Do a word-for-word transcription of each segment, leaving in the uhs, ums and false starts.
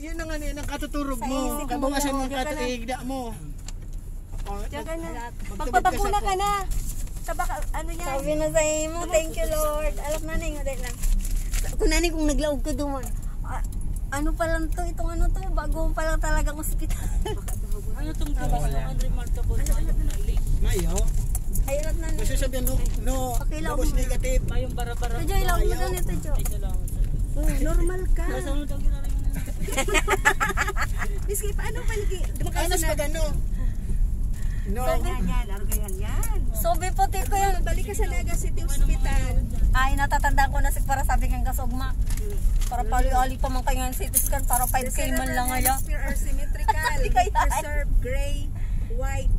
Yun ang ano, yun ang katuturog mo. Kabawasan mo ang katuigda mo. Oh, diyan ka na. Magpabakuna ka na. Tabaka, ano yan? Sabi na sa imo, "Thank you, Lord." Alam na na yung dahil lang. Kung nani kung naglaog ka duman. Ah, ano pa lang to, itong ano to, bago pa lang talagang ospital. Ano tong gawas ng unremarkable na link? Mayo. Ay, alam na na. Kasi sabihan mo, no, Okay lang. Tapos negative. Mayong bara-bara. Ito, Joy, laog mo Ayaw. Doon ito, Joy. Ay, salamat. Oh, normal ka. Nasa mo daw ginagawa mo? Miski, paano pa lagi? Dumakas Anas na. Pag ano? No. Yan, yan, yan. Arog yan, yan. Sobe puti ko yun. Balik ka sa Naga City Hospital. Ay, natatandaan ko na si para sabi ng gasugma. Para pali-ali pa man kayo yung C T scan, para five K man lang ngaya. Hemisphere are symmetrical. Hindi kaya. Preserve gray, white,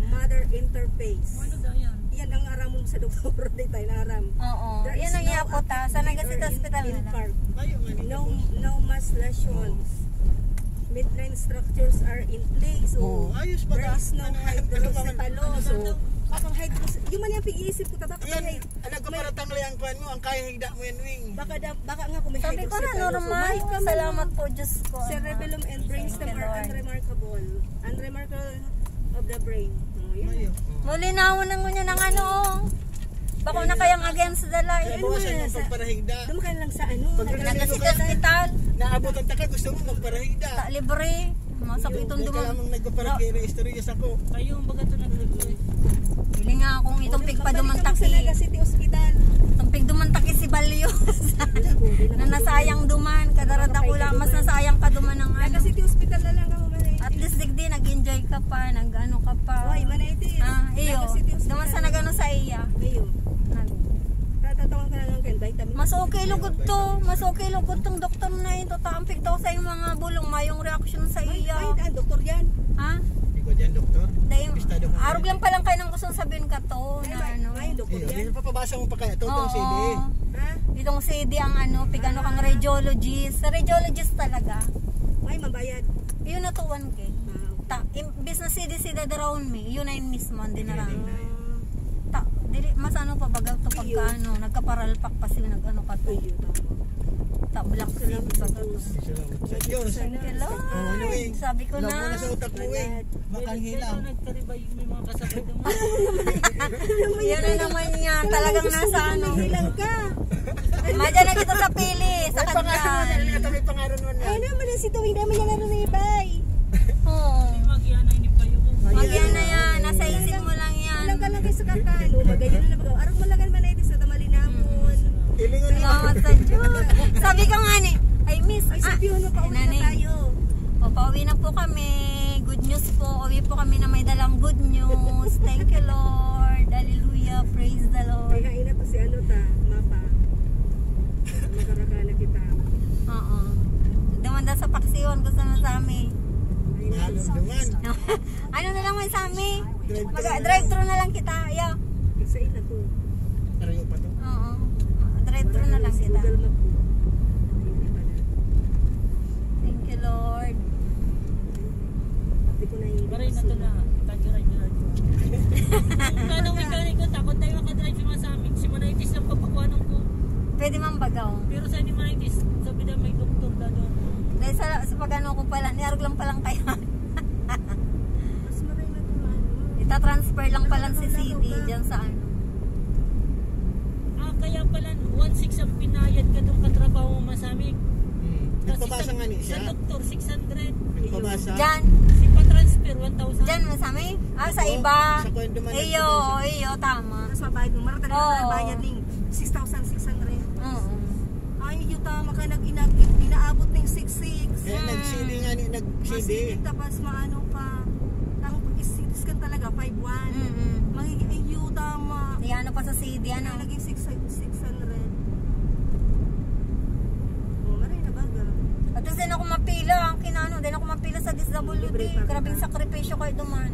mother interface. Ano daw yan? Yan ang aram mo sa doktor, di tayo na aram. Oo. There Yan is ang no iyapot, ha? Sa Naga City acute Hospital or na lang. infarct. Bayo nga, di No, ka po. no mass lesions. Midline structures are in place. So, Oo, ayos pa there ba? is no Ano, ano, hydrocephalus. ano, So, ano, bakang hydros-, yung man yung pag-iisip ko, tabak Yan, tayo. Ang nagpaparatang lang ang kwan mo, ang kaya higda mo yan, Wing. Baka da-, baka nga kung may Sabi ko na, hydrocephalus, normal. May ka man Salamat lang. po, Diyos ko. Cerebellum and brainstem Thank you, are Lord. unremarkable. Unremarkable of the brain. Oh, yun. Mayo. Muli na ako ng ngunyan ng ano. Bako na kayang against the light. Kaya bawasan mo Ano, pagparahigda. Doon ka lang sa ano, Pag nagkakaroon Kasi ka sa na, hospital. Naabutan ta ka, gusto mo magparahigda. Ta, libre. Masakit Yung, itong teka duman. lamang nagpaparahigda, istorya sa ko. Kayo, ang baga ito nag-request. Pili nga akong itong Balik ka pigpaduman sa taki. Naga City Hospital. Itong pigduman taki si Balyo. Na nasayang duman, kadarada ko lang, mas nasayang ka duman ng ano. Naga City Hospital na lang ako, Manay. At least, digdi, nag-enjoy ka pa, nag-ano ka pa. Oy, Manay, ito yun. Ah, iyo. Naga City Hospital. Duman sa nag-ano sa iya. Iyo. Nag- Tatatawan ka na lang kan vitamin. Mas okay lugod to. Mas okay lugod tong doktor na ito. Tampig to sa yung mga bulong, mayong reaksyon sa Ay, iya. ay, ah, doktor yan. Ha? Ikaw dyan, doktor? Dahil, Pistado ka arog dyan. lang palang kayo nang gusto sabihin ka to, Ay, na may, ano. may doktor Iyo, yan. Yung papabasa mo pa kaya, ito, itong Oo. C D. Ha? Itong C D ang ano, pig ano kang radiologist. Sa radiologist talaga. May mabayad. Yun na to, one K. Ah. Ta, imbis na C D C dadaraon mi, yun na yung mismo, ang dinaraan. Ah. Ta, dili, mas ano pa, baga to Iyo. pagka ano, nagkaparalpak pa sila, nag-ano ka to. Iyo, tama. Ta, black C D Salamat pa sa to. Diyos. Salamat sa Diyos. Thank you, Lord. Oh, ano eh? Sabi ko Wala na. ko na sa utak mo eh. Makang Pero hilang. nagkaribay yung may mga kasabay ng mga Yan na naman nga, talagang Gusto nasa mo ano. hilang ka. Madyan na kita sa pili, sa May pangalan mo na, kanila. May pangalan mo na. Ay naman, si Tuwing naman yan, ano na ibay. Oo. Hindi, magiyan na, hindi pa yun. Magiyan na yan, nasa isip mo lang yan. Ilang ka lang kayo sa kakan. O, magayon na lang. Arog mo lang ang manay sa tamali namon. Ilingon mo. Salamat sa Diyos. Sabi ko nga ni, "Ay, miss, Ay, ah, sabihin mo, pauwi na nani?" tayo. O, pauwi na po kami. Good news po. Uwi po kami na may dalang good news. Thank you, Lord. Hallelujah. Praise the Lord. Ay, hain na to si ano ta, mapa. Makaraka na kita. Oo. Dumanda sa paksiwan, gusto na sa amin. Ay, Mahal ang duman. Ano na lang man sa amin? Drive-thru Mag-, na lang. drive-thru na lang kita. Ayaw. Sa ina ko. Karayo pa to. Oo. Drive-thru na lang kita. Google Map ko. Hindi pala. Thank you, Lord. Hindi ko naiintindihan. Maray na to na. Tagi-ride-ride ko. Ang tanong mekaniko, takot tayo makadrive yung mga sa amin. Si Manaitis lang papakuhanan ko. Pwede man bagaw. Pero sa ni Manaitis, sabi na may doktor na doon. Dahil sa, sa pag-ano ko pala, niarog lang palang kaya. Mas maray na ito, ano? Itatransfer lang pala si Ano, C D ano, dyan sa ano. Ah, kaya pala, one six ang pinayad ka doon katrabaho mo, Masami. Hmm. Kasi Nagpabasa sa, nga ni sa siya. doktor, six hundred. Nagpabasa. Dyan. Si pa-transfer, one thousand. Dyan, Masami? Ah, sa Ito, iba. sa condo man Iyo, nagpabasa. iyo, tama. Mas mabayad mo. Marata na Oo. ang bayad ning six thousand six hundred. Oo. Ay, iyo, tama ka, nag-, inag-, inaabot na yung six six. Kaya Hmm. nag-C D nga ni, nag-C D. Mas hindi, tapos maano pa. Ang pag-C T scan talaga, five one. Mm-mm. Magiging, ay, iyo, tama. Kaya ano pa sa C D, ano? Kaya naging six, six hundred. Oh, maray na baga. At least, din ako mapila. Ang kinano, din ako mapila sa D S W D. Libre pa Grabing kita. sakripisyo kayo duman.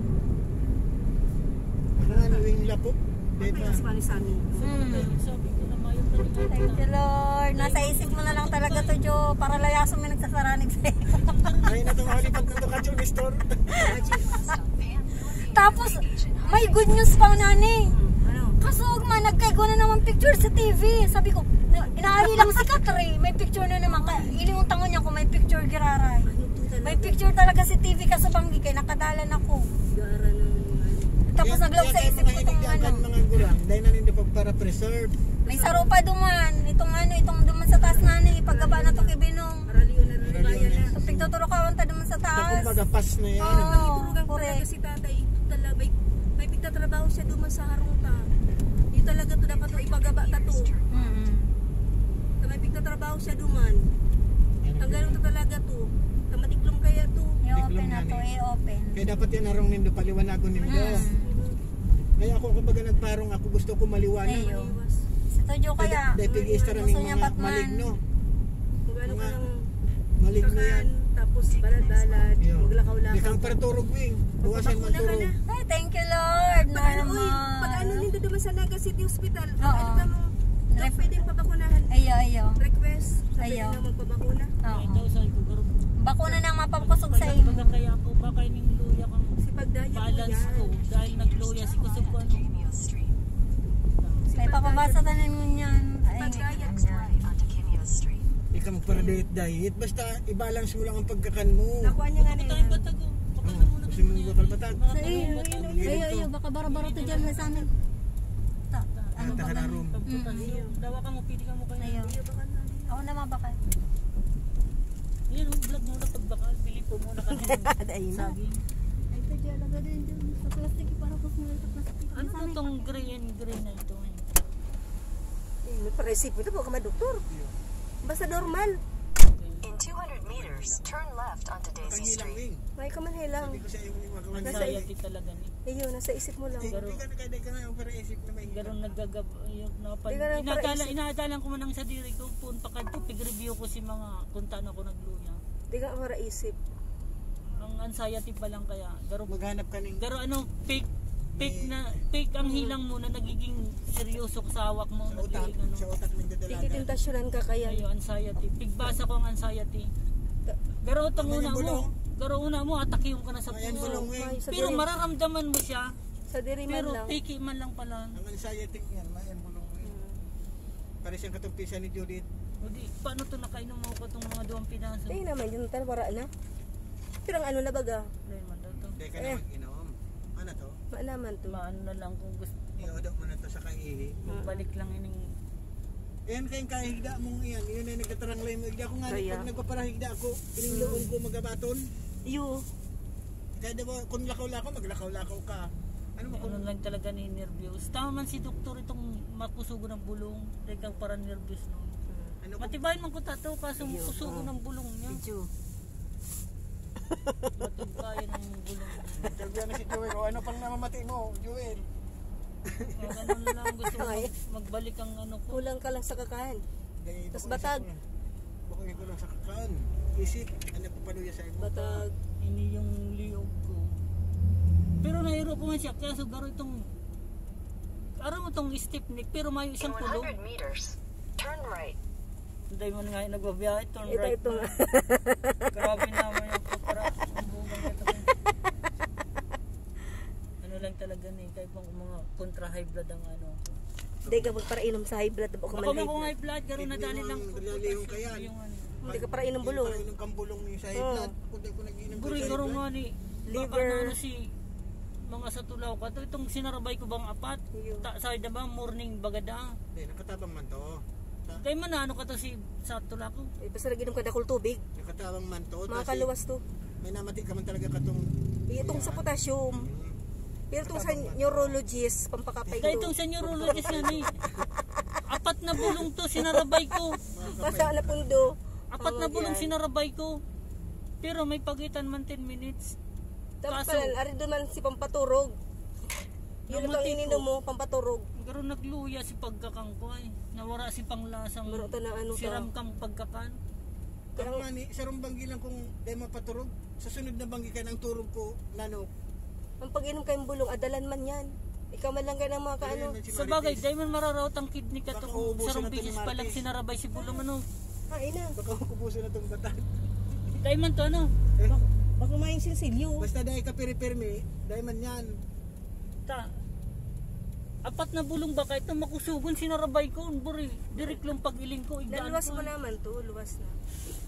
Ano nga, nawing lapok? Ang Beta. payas pa ni Sammy. Hmm. Sabi ko na mayo pa rin. Thank you, Lord. Nasa isip mo na lang talaga to, Jo. Para layason may nagsasaranig sa'yo. Ay, na itong halipad na ito, Kachong Store. Tapos, may good news pa, Nani. Ano? Kaso, man, nagkaigwa na naman picture sa T V. Sabi ko, na, inaali lang si Katri. May picture na naman. Ka, ilimutan ko niya kung may picture giraray. Ano Picture talaga si T V kaso banggi kay nakadalan ako. Gara ng ano. Tapos naglaog sa isip ko itong ano. Mga gurang, dahil na ninda pagpara-preserve. May sarupa duman. Itong ano, itong duman sa taas na ano, ipagaba na to kay Binong. Araliyo na rin bayan na. So, pigtuturo ka unta duman sa taas. Tapos magapas na yan. Oo, correct. Talaga si tatay, talaga may, may pigtatrabaho siya duman sa harong ta. Yung talaga to, dapat to ipagaba ta to. Mm-mm. Sa may pigtatrabaho siya duman. Ang ganun to talaga to. Sa matiklom kaya to. I-open na to, i-open. Kaya dapat yan arong nindo, paliwanagon nindo. Mm. Kaya ako, kumbaga, nagparong ako, gusto ko maliwanag. Ayo. Sa studio kaya, dahil pig-istaran gusto yung niya mga Batman. Maligno. Kung ano ka lang maligno yan. Tapos balad-balad, maglakaw-lakaw. Di kang parturog, Wing. Buwasan man turog. Ay, thank you, Lord. Pag ano, uy, pag ano nindo duman sa Naga City Hospital, pag ano ka mo, pwedeng pabakunahan. Ayo, ayo. Request, sabi na magpabakuna. Oo. Bakuna nang mapakusog sa imo. Kaya po, baka ining luya kang balance ko. Dahil nagluya si kusog ko, ano. May papabasa tanan mo niyan. Ay, ikaw magpara-diet, diet. Basta i-balance mo lang ang pagkakan mo. Nakuha niya nga na yan. Tayo batag, oh. Bakal na muna. Gusto mo bakal batag? Sa iyo, iyo, iyo, iyo, baka bara-bara to dyan na sa amin. Ta-, ano ba? Tahan na room. Dawa ka mo, pili ka mo kayo. Ayaw. Ako na mabakal. Yan, ang vlog mo na pagbakal. Pili po muna kami. Dahil na. Saging. Ay, ito dyan, lagay din dyan. Sa plastic, para po sa plastic. Ano to tong gray and gray na ito? Eh, may para isip mo ito, baka madoktor. Basta normal. In two hundred meters, turn left onto Daisy Street. May ka man hilang. Sabi ko sa iyo, yung mga kawan-, nasa anxiety talaga ni. Ayun, nasa isip mo lang. Hindi ka na kaya ka nga, yung para isip na may hilang. Ganun nagagab-, yung napal-, inadala-, inadalan ko man ang sadiri ko, punta ka ito, pig-review ko si mga kung taan ako nagluya. Di ka para isip. Ang anxiety pa lang kaya. Garo, maghanap ka ning, garo ano, fake, fake na, fake ang hilang mo na nagiging seryoso ka sa hawak mo, sa utak, nagiging ano. Sa utak nagdadala. Tititintasyonan ka kaya. Ayo, anxiety. Pigbasa ko ang anxiety. Garo itong una mo. Garo una mo, atake yung ka na sa puso. Pero mararamdaman mo siya. Sa diri man lang. Pero piki man lang pala. Ang anxiety niyan, may bulong mo yun. Pare siyang katong pisa ni Judith. O di, paano to nakainom mo ko itong mga duwang pinaso? Di naman, yun tal, wala na. Pirang ano na baga? Hindi man daw to. Hindi ka na mag-inom. Ano to? Maanaman to. Maano na lang kung gusto. Iudo mo na to sa kaihi. Balik lang ining. Yan kayong kahigda mong iyan. Yun ay nagkataranglay mo. Hindi ako nga, pag nagpaparahigda ako, piningloon ko magabaton. Iyo. Kaya diba, kung lakaw-lakaw, maglakaw-lakaw ka. Ano mo, ano lang talaga ni nervyos. Tama man si doktor itong makusugo ng bulong. Teka, parang nervyos, no? Ano ko? Matibayan man ko tato, kaso kusugo ng bulong niya. Medyo. Matibayan ang bulong. Sabi na si Joel, "O, ano pang namamati mo, Joel?" Kaya ganun lang, gusto ko mag-, magbalik ang ano ko. Kulang ka lang sa kakain. Tapos batag. Baka yung kulang sa kakain. Isip, ano pa panuya sa imo? Batag. Ini yung liyog ko. Pero nahiro ko man siya, kaya so garo itong, aram mo tong stiff neck, pero may isang kulog. In one hundred meters, turn right. Hindi mo nga yung nagbabiyahe, turn right. Ito, ito na. Grabe naman yung para. Ano lang talaga ni, kahit mga kontra high blood ang ano. Hindi ka magparainom sa high blood, baka man high blood. Ako high blood, garo na dali lang. Yung ano. Hindi ka parainom bulong. Parainom kang bulong ni sa high blood. Ako di ko nag-iinom sa high blood. Garo nga ni. Liver. Baka na ano si mga sa tulaw ka. Ito, itong sinarabay ko bang apat? Iyo. Ta-, sa na ba, morning bagada. Hindi, nakatabang man to. Kay man, ano ka to si sa tulaw ko? Eh, basta nag-inom ka dakul tubig. Nakatabang man to. Mga kaluwas to. May namati ka man talaga katong itong sa potassium. Pero itong sa neurologist, pampakapay. Dahil itong sa neurologist nga ni, apat na bulong to, sinarabay ko. Basta na pundo. Apat na bulong sinarabay ko. Pero may pagitan man ten minutes. Tapos pala, ari duman si pampaturog. Yun itong ininom mo, pampaturog. Pero nagluya si pagkakan ko ay. Nawara si panglasang siram kang pagkakan. Kaya nga ni, sarong banggi lang kung di mapaturog. Sa sunod na banggi ka ng turog ko, nanok. Ang pag-inom kayong bulong, adalan man yan. Ikaw man lang ka ng mga kaano. Sa bagay, dahil man mararaot ang kidney ka to kung sarong bisis pa lang sinarabay si bulong, ano. Ay, na. Baka ubusin na itong batag. Dahil man to, ano. Baka, baka may sinsilyo. Basta dahil ka piripirmi, dahil man yan. Ta. Apat na bulong ba kahit na makusugon, sinarabay ko, buri. Direk lang pag-iling ko, igdaan Naluwas ko. Mo naman to, luwas na.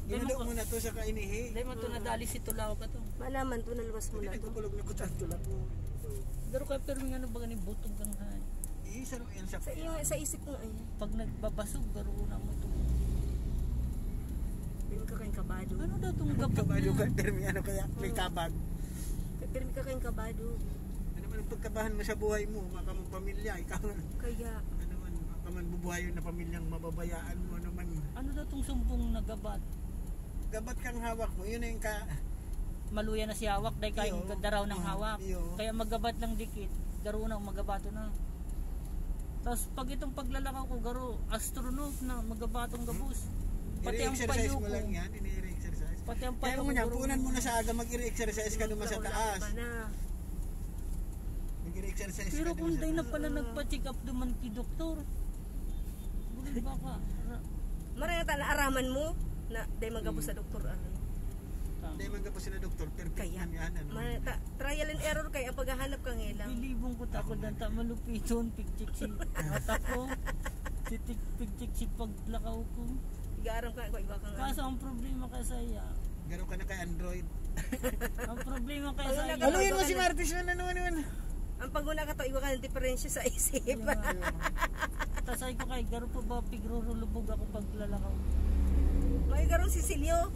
Dai man Ginado ko, mo na to sa kainihi. dai man to nadali si tulaw ka to. Malaman to, naluwas mo Hindi na to. nagkukulog na kutan tulad mo. So, Pero kaya pero nga ano ba ni butog kang hay. isa rin yan sa Sa, iyo, sa isip mo, ay. Pag nagbabasog, garo na mo to. Hindi ka kayong kabado. Ano daw tong gapat Kabado na? Ka, pero may ano kaya, may kabag. Pirmi ka kayong kabado. Ano man ang pagkabahan mo sa buhay mo, maka mong pamilya, ikaw man. Kaya, Ano man, maka man bubuhayon na pamilyang mababayaan mo, ano man. Ano daw tong sumbong na gabat? Gabat kang hawak mo, yun na yung ka... Maluya na si hawak, dahil kayong Iyo. daraw ng hawak. Iyo. Kaya magabat lang dikit, garo na, magabato na. Tapos pag itong paglalakaw ko, garo, astronaut na, magabatong gabos. Pati ang I-exercise payo mo ko. lang yan, i-exercise. Pati ang Kaya payo mo ko, niya, garo. Punan mo na sa aga, mag-exercise ka naman sa taas. Wala na. Mag-exercise Pero ka kung naman dahil sa na taas. pala nagpa-check up duman ki doktor. Buli baka. ra- Marang ta naaraman mo na dahil magabos sa doktor. Ah. Tama. Hindi man ka po sila doktor, perfect Kaya, man yan. Ano? ma- ta- trial and error kaya ang paghahanap ka ngayon lang. Bilibong ko ta ako danta malupiton, pigchik si mata ko. Si tik pigchik si paglakaw ko. Igaram ka, iba ka nga. Kaso ang problema kay saya, Garo ka na kay Android. ang problema kay Ano saya, na- Ano yun mo si Martis man? Ano, ano, ano? Ang paguna ka to, iwa ka ng diferensya sa isip. Tasay ko kay garo po ba pigrurulubog ako paglalakaw. May garong sisilyo.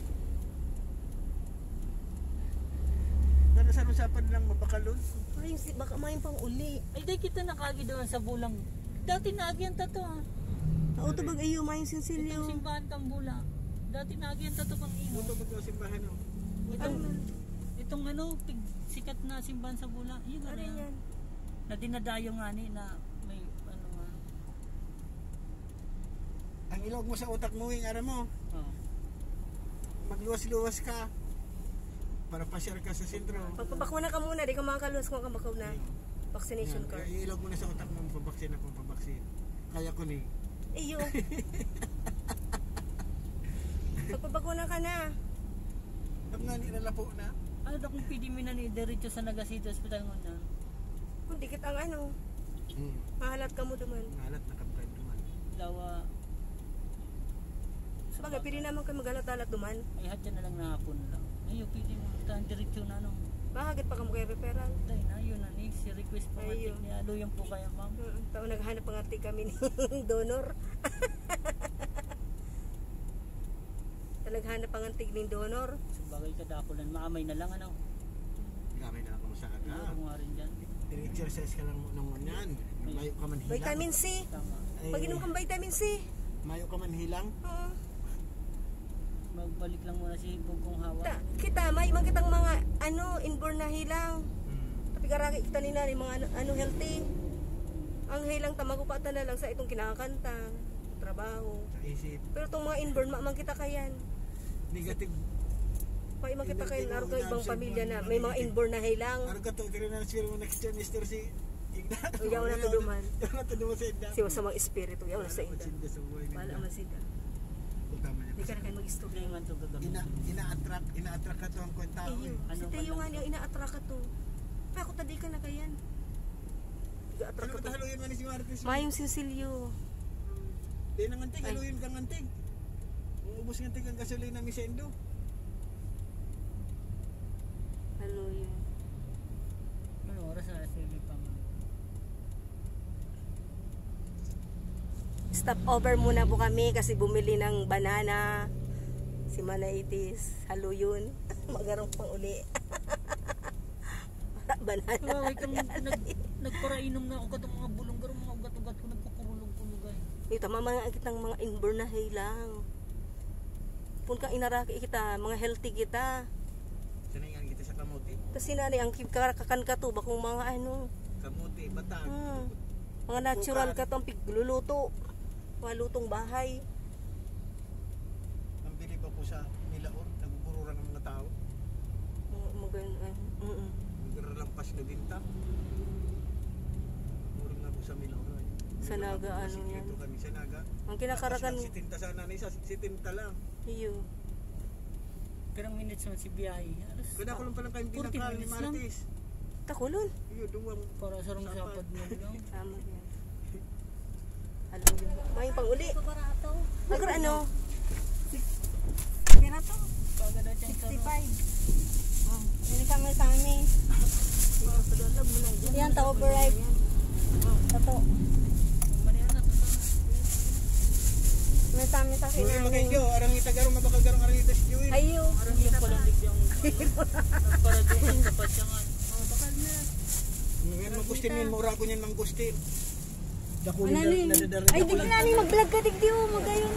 Pero sa usapan lang mabakalon. Ay, si, baka may pang uli. Ay, di kita nakagi doon sa bulang. Dati naagihan ta to, ah. Auto bag iyo, may Itong sisilyo. Simbahan kang bula. Dati naagihan ta to kang ino. Buto ba ito simbahan, oh? Itong, itong ano, pig, sikat na simbahan sa bula. Yun Ano na. Yan? Na dinadayo nga ni na may ano nga. Ang ilog mo sa utak mo, wing, aram mo. Oh. Magluwas-luwas ka. Para pasyal ka sa sentro. Pagpabakuna ka muna, di ka makakaluwas kung ka bakuna. Vaccination Yan, card. Ilog mo na sa utak mo, pabaksin ako, pabaksin. Kaya ko ni. Iyo. Pagpabakuna ka na. Ang nga nilalapo na. Ano daw kung pwede mi na ni diretso sa Nagasito Hospital ngunyan? Kung dikit ang ano, Hmm. mahalat ka mo duman. Halat na kapag duman. Lawa. Sabagay, pwede naman kayo maghalat-halat duman. Ay, hatya na lang na hapon lang. Ay, pwede mo. Tan diretso na, no? Mahagit pa ka mo kayo referral. Dahil na, yun na, ni. Si request po Ayun. natin ni Alo yan po kaya, ma'am. Mm, tao naghahanap ang arti kami ni donor. Talaghanap ang antig ning donor. Sabagay ka, dakulan. Maamay na lang, ano? Gamay na lang kamo sa Ano aga. mo nga rin dyan? Exercise ka lang mo nung yan. Mayo ka man hilang. Vitamin C. Tama. Ay, Pag-inom kang vitamin C. Mayo ka man hilang. Oo. Magbalik lang muna si Bugkong Hawa. Ta, kita, may man kitang mga, ano, inborn na hilang. Hmm. Tapi karaki kita ni nanay, mga ano, ano, healthy. Ang hilang ta, magupatan na lang sa itong kinakanta, trabaho. Sa isip. Pero itong mga inborn, ma man kita kayan. Negative. May man kita kayan, Negative araw ka ang ibang absent pamilya mo, na, mga may mga negative. inborn na hilang. Ano ka to? Tira na sila mo next year, Mister Si. Ignato. Uyaw na to duman. Uyaw na to duman sa inda. Siya sa mga espiritu, uyaw na sa Wala inda. man sa buhay Wala nila. man sila. Tama niya. Hindi ka na kayo mag-istorya. Hindi man ito gagawin. Ina, ina-attract, ina-attract ka to ang kwenta. Iyo, Ano si ka Tayo naman? nga niya, ina-attrack ka to. Ako, tadi ka na kayan. Ina-attrack Ano ka to. matahaluin man ni si Martes? Mayong sinsilyo. Di nang antig, Ay. haluin kang antig. Uubos ng antig ang gasolina, mi sendo. Ano yun? Ano oras na si Lipang? Stop over muna po kami kasi bumili ng banana si Manaitis. Haluyon. Magarong pang uli. Banana. Oh, ikang nag, nagparainom na ako katong mga bulong, pero mga ugat-ugat ko nagkukurulog-kulog ay. Ito, mga kitang mga inborn na hilang. Kung ka inaraki kita, mga healthy kita. Sanayan kita sa kamote. Kasi nanay, ang kakakan ka to, bakong mga ano, Kamote, batag. hmm, mga natural ka to, ang pigluluto. Mga lutong bahay. Ang bilib ako sa Milaor, nagugururan ang mga tao. Mga, mga, mm, mm. Nagralampas na binta. Murang ako sa Milaor. Ay. Sa Naga, Nagralampas ano na yan? Kami sa Naga. Ang kinakarakan, Setenta sana na isa, setenta lang. iyo. Pirang minutes man si biyahe. Alas, Kada ko lang palang kayong forty binakal ni minutes lang. Martes. Takulon. Iyo, duwang Para sa rong Sapad. Sapad mo lang. Tama yan. May pang-uli. Agro ano? Pira to? Sixty-five. Oh, ini kami sa amin. Yan, ta overripe. Tato. May sa amin sa Yung iba kinamin. kayo, arang itag arang mabakal garang arang itas Joey. Ayo. Yung palandig yung para doon sa tapat siya nga. Yan mangustin yun, maurago niyan mangustin. Dako Ano na ni? nadadara. Ay, digdi na ni. Mag-vlog ka, digdi oh. Magayon.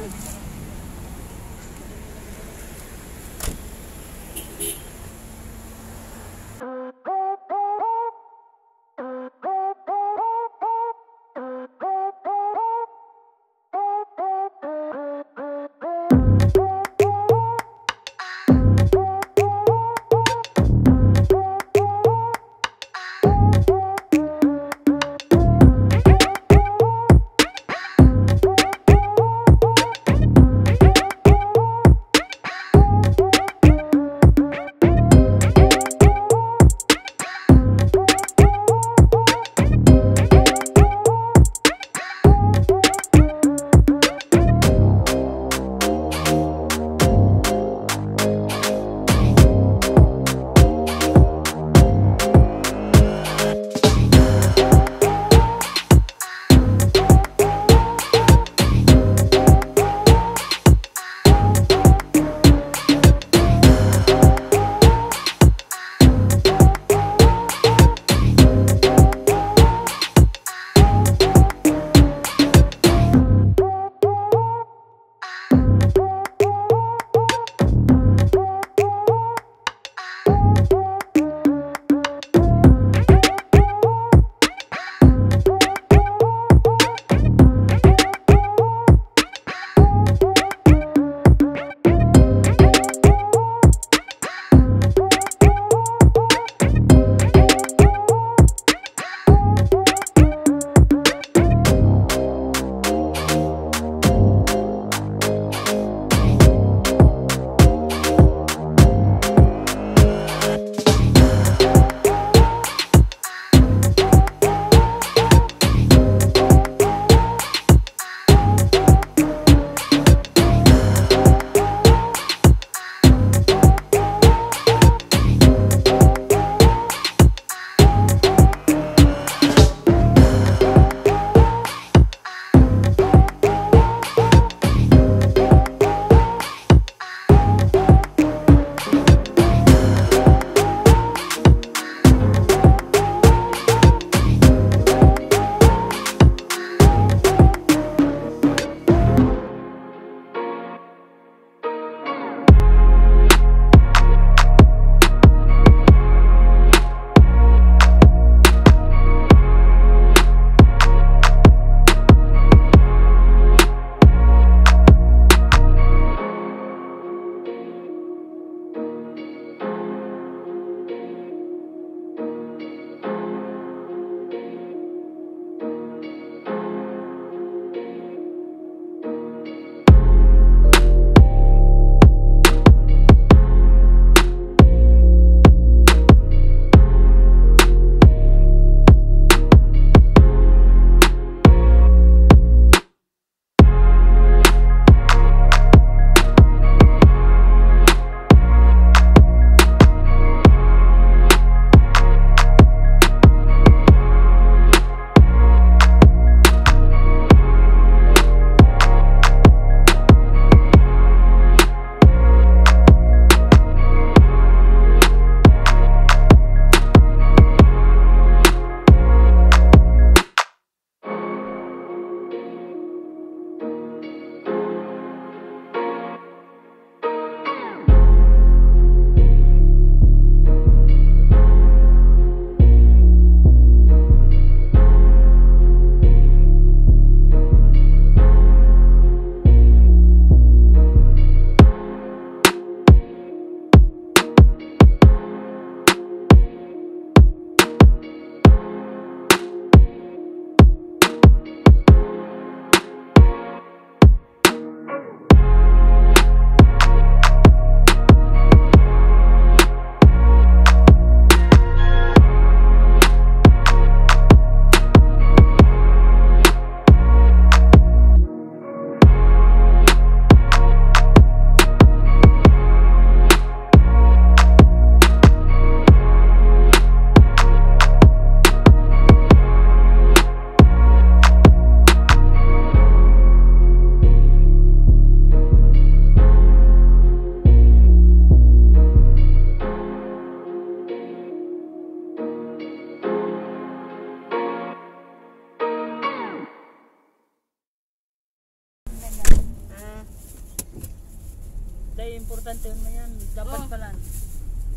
Yun mo yan, dapat Oh. pala.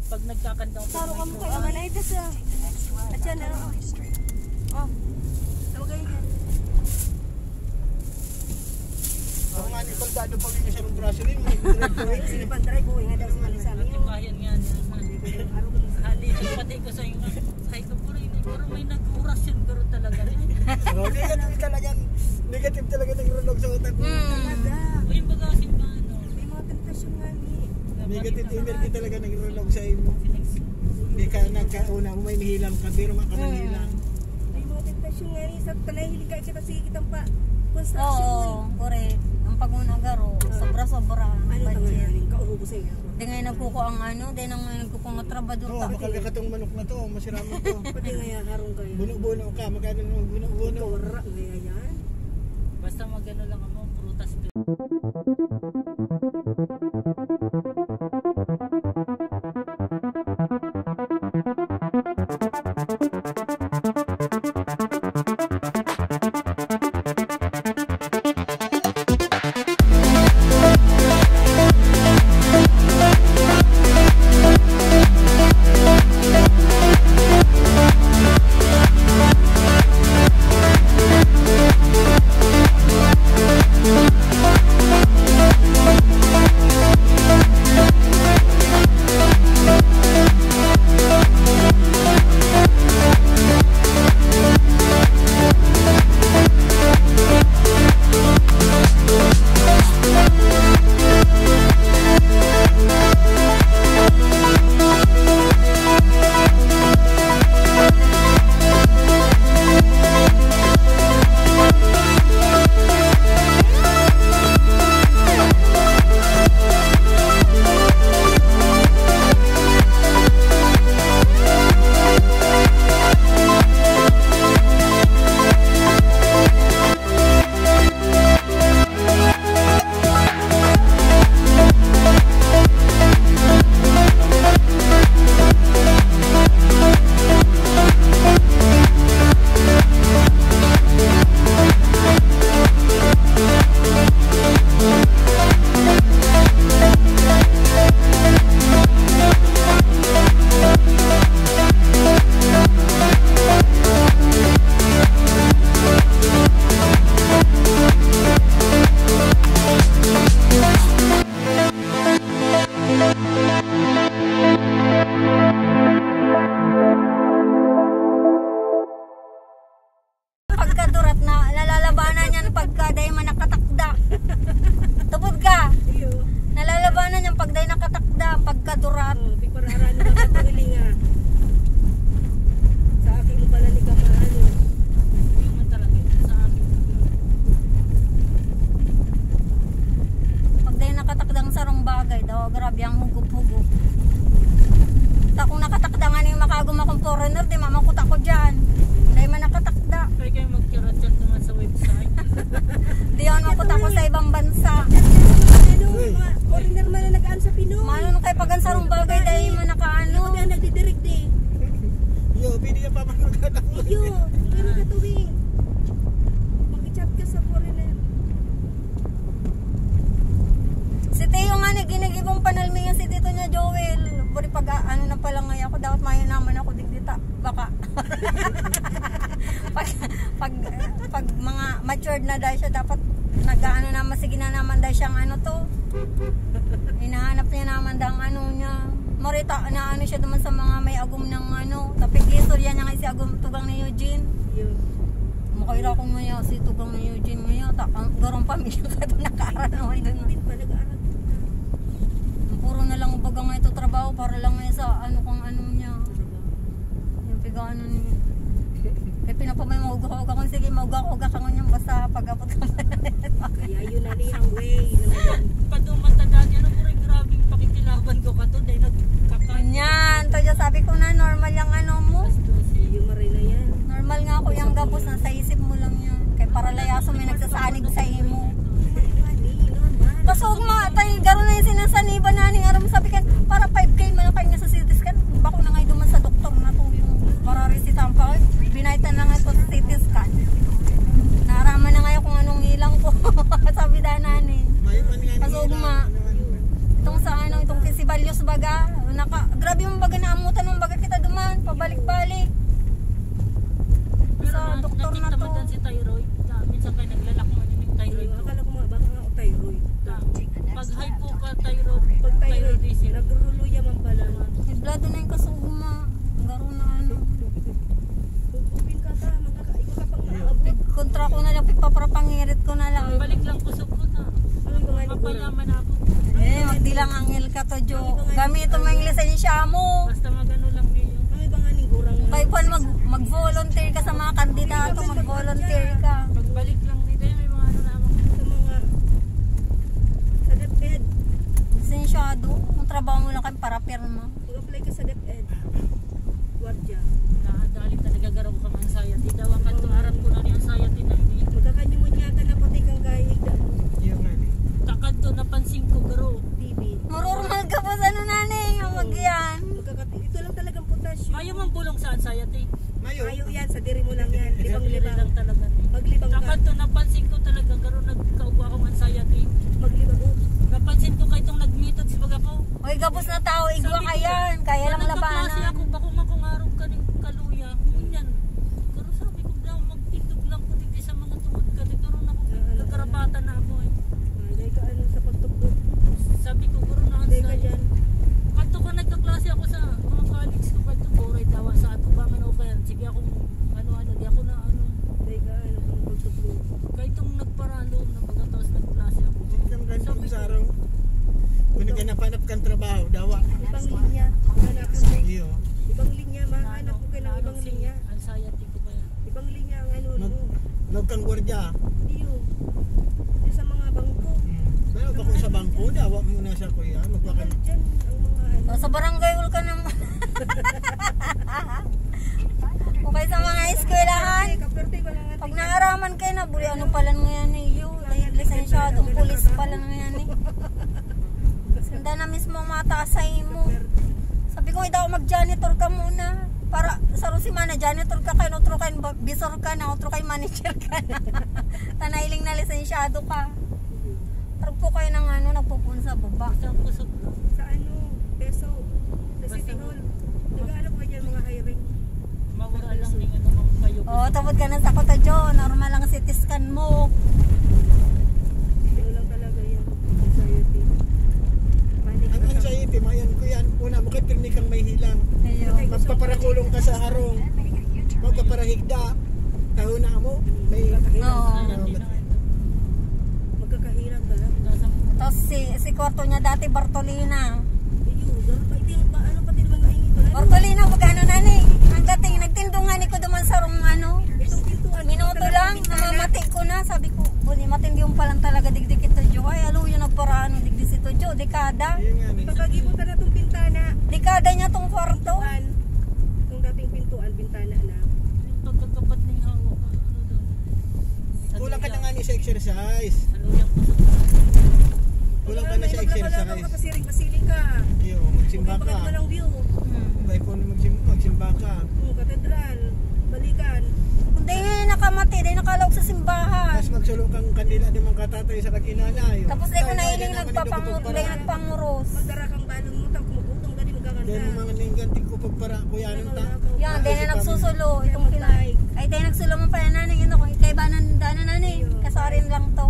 Pag nagkakanda ko, Taro ka mo may kayo, kuha. Manay, tas, ah, at yan, ah. Oh. Tawag kayo dyan. Ako nga, ni Baldado pa rin siya ng Brazil, eh. Sige, pag-drive, buhay nga daw si Manay sa amin. Atibayan nga niya. Hali, pati ko sa inyo. Ay, ko po rin, eh. Pero may nag-oras yun, pero talaga rin. So, negative talaga yan. Negative talaga ng relog sa utak mo. Hmm. Talaga. Uy, yung baga, simbahan, no? May mga tentasyon nga ni. Negative energy talaga nagrulog sa imo. Di ka nagkauna mo, may nahilang ka, pero maka Mm. nahilang. May mga tentasyon nga ni, sa panay, hiling ka, kasi kitang pa, construction. Oo, correct. Ang pag-una garo, Oo. sobra-sobra ang Ano ka budget. ngayon? Kaubos sa'yo. Di nga nagkuko ang ano, di na nga nagkuko ang trabador Oo, ta. Baka katong manok na to, masiraman to. Pati nga harong kayo. Buno-buno ka, magkano naman buno-buno? Ikaw, wala, ngayon yan. Basta magano lang ako, prutas. Pagkadurat na, nalalabanan yan pagka dai man nakatakda. Tubod ka. Iyo. Nalalabanan yan pag dai nakatakda, ang pagkadurat. Oh, di para arano na pagkahilinga. Sa akin mo pala ni Kamaano. Hindi man talaga. Sa akin. Pag dai nakatakda ang sarong bagay, daw, grabe ang hugup-hugup. Ta kung nakatakda nga ning makaguma kong foreigner, di mamakot ako dyan. Dai man nakatakda. Pwede kayo mag-chat-chat naman sa website. Di yun, makot ako sa ibang bansa. Ano, Uy. mga foreigner man na nag-aan sa Pinoy. Mano nung kay pag ang sarong bagay, dai man nakaano. Ano ba nagdidirect di? Yo, pwede yung pamamagat ako. Iyo, pero katuwing mag-chat ka sa foreigner. Si Teo nga ni, ginigibong panalmi nga si Tito niya, Joel. Buri pag, ah, ano na pala ngayon ako, dapat mayo naman ako digdita. Baka. pag, pag, pag mga matured na dahil siya, dapat nag-aano naman, sige na naman dahil siyang ano to. Hinahanap niya naman daw ang ano niya. Marita, na ano siya naman sa mga may agom ng ano. Tapig istorya niya nga si agom tugang ni Eugene. Yun. Makaira ko ngayon, si tugang ni Eugene ngayon. Ta, ang garong pamilya ka doon, nag-aaral naman doon. Hindi pa, nag-aaral pa. Puro na lang baga nga ito trabaho para lang ngayon sa ano kung ano niya. Yung pigaano niya. Kaya pinapamay, mauga-uga kung sige, mauga-uga ka ngunyan, basta pag-abot ka. Kaya yun na rin ang way. Paduman ta dati, ano po rin, grabing pakikilaban ko ka to, dahil nagkaka- Yan, to dyan, sabi ko na, normal yung ano mo. Iyo, maray na yan. Normal nga ako, yung gabos na sa isip mo lang yan. Kay paralayaso, may nagsasanig sa imo. Normal. Kasog ma, tay, garo na yung sinasaniban na ning aram sabi kan, para five K man ang kanya sa C T scan. Bako na nga duman sa doktor na to yung para resitahan pa. Binaytan na nga ito sa C T scan. Naraman na ngayon kung anong ilang ko. Sabi daan na ni. Mayo man nga Kasog nila, ma. ano, ano, ano. Itong sa ano, itong Yung baga naamutan, yung baga kita duman, pabalik-balik. Pero sa na-, doktor na to. Natiktaman si thyroid. Na, minsan kayo naglalak mo, ano yung thyroid ko? Akala ko mga baka nga o thyroid. Na, pag hypothyroid, pag thyroid, thyroidism, nagruluya man pala. May blado na yung kasugma. Garo na ano. Tugtugin ka ta, magkaka-, ikaw ka pang naaabot. Kontra ko na lang, pagpaparapangirit ko na lang. Balik lang, kusog ko na. Ano yung pangalan ko? Mapayaman ako. Eh, magdilang angel ka to, Jo. Gamit mo yung lisensya mo. Basta magano lang ninyo. Ano yung pangalan ko? Kaya pa mag-, mag-volunteer ka sa mga kandidato, mag-volunteer ka. Magbalik lang nila, may mga ano naman. Sa mga, sa DepEd. Lisensyado, ang trabaho mo lang kay para pirma. Mag-apply ka sa DepEd. Guardia. Nakadali talaga garo ka anxiety. Dawa ka to, harap ko na ni anxiety na ini. Magkakanyo mo niya ka na pati kang kahig na. Yung ano? Takad to, napansin ko, garo. T V. Marurmal ka po sa ano, nanay, yung magyan. Magkakat-, ito lang talagang potasyo. Mayo mang bulong sa anxiety. Mayo. Mayo yan, sa diri mo lang yan. Libang-libang. Sa diri lang talaga. Maglibang ka. Takad to, napansin ko talaga, garo nagkaugwa akong anxiety. Maglibang, oh. Napansin ko kay itong nag-method sa baga ko. Oy, gabos na tao, igwa ka yan. Kaya lang labanan. Nagkaklase ako, bako man kung arog ka ning kaluya. Ngunyan. Pero sabi ko, "Daw, magtindog lang ko dito sa mga tungod ka." Dito ron ako, nagkarapatan na ako eh. Hindi ka ano sa pagtukdo. Sabi ko, "Guro na ang dyan." Kanto ka, nagkaklase ako sa mga colleagues ko, kanto, boray tawa sa atubangan o kaya, sige akong ano-ano, di ako na ano. Hindi ka ano sa pagtukdo. Kahit itong nagparalo, na pagkataos nagklase ako. Ang ganda ng saro. Kung naghanap-hanap kang trabaho, dawa. Ibang linya. Hanap ko. Iyo. Ibang linya, mahanap ko kayo ng ibang linya. Anxiety ko kaya. Ibang linya ang ano, mag-, ano? Huwag kang gwardiya. Iyo. Di sa mga bangko. Hmm. Pero bako sa bangko, dawa mo na siya, kuya. Magbakan. Mahal dyan ang mga ano. O, sa barangay hall ka naman. O kaya sa mga eskwelahan. Kaperte, kaperte, wala nga. Pag naaraman kayo na, buli, ano palan ngayan eh, yun. Dahil lisensyadong pulis palan ngayan eh. Sanda na mismo ang mataas sa imo. Sabi ko, "Ikaw, mag-janitor ka muna." Para sa Rosimana, janitor ka, kayo otro kayo, bisor ka na, otro kayo, manager ka na. Tanailing na lisensyado ka. Pero po kayo ng ano, nagpupunsa baba. Basta ang kusog lang. Sa ano, peso, sa City Hall. Nag-aalok ka dyan, mga hiring. Mawala lang ning ano, mga payo. Oo, tubod ka na sa kuta, Jo. Normal lang C T scan mo. Ano lang talaga yan, anxiety. Panic attack. Ang anxiety, mayan ko yan. Una mo kay pirmi kang may hilang. Ayun. Magpaparakulong ka sa harong. Magpaparahigda. Kahuna mo, may... Oo. Ano, Magkakahilang ka lang. Tapos si, si kwarto niya dati, Bartolina. Ayun, ganun pa. Ito yung ba, ano, pati naman mainit ko lang. Bartolina, magkano na ni? Ang dating, nagtindong nga ni ko duman sa rong, ano, itong pintuan, minuto lang, namamati ko na. Sabi ko, "Buni, matindi yung palang talaga, digdikit to, Jo." Ay, alo, yung nagparaan, digdi si to, Jo, dekada. Ayun nga, may... Pag-agibutan na tong bintana. Dekada niya tong kwarto. Pintuan. Itong dating pintuan, bintana na. Yung pagkakapat na yung hawak, ano daw? Kulang ka na nga ni sa exercise. Ano yung kusog? Kulang ka na sa exercise. Kaya may maglakaw-lakaw ka, pasiring-pasiring ka. Iyo, magsimba ka. Magsimba ka naman ang view. Hmm. May phone, magsim-, magsimba ka. Hmm, katedral, balikan. Hindi, nakamati, di nakalaog sa simbahan. Tapos magsulo kang kandila, di man katatay sa kaginanay. Tapos di ko na iling nagpapangur-, di nagpanguros. Magdara kang balon mo, tapos magutom ka, di magkakanta. Dahil mga ninggan, tig ko pagpara, kuya, anong ta? Yan, dahil na nagsusulo, itong pina-, ay, dahil nagsulo mo pa yan, nanay, ano, kung ikaibanan, daanan, nanay, kasarin lang to.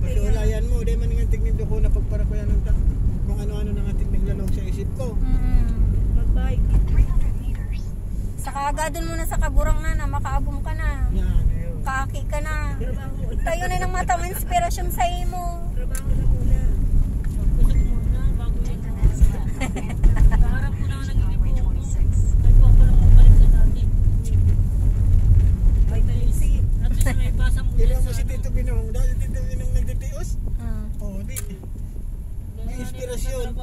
Kasi wala yan mo, dahil man nga tignin ko na pagpara, kuya, anong ta? Kung ano-ano na nga tignin lalong sa isip ko. Mm. Mag-bike. Saka agadon mo na sa kagurang na, na makaagom ka na. Yan, ayun. Kaaki ka na. Trabaho. Tayo na ng mata mo, inspirasyon sa imo. Trabaho na muna. Kusog muna, bago yan. Kaharap ko na nga nag-iibo. Kaya po ako lang magbalik sa dati. Vitamin C. At least may basa mo. Kailangan mo si Tito Binong. Dahil si Tito Binong nagtitios. Ah. Oo, di. May inspirasyon.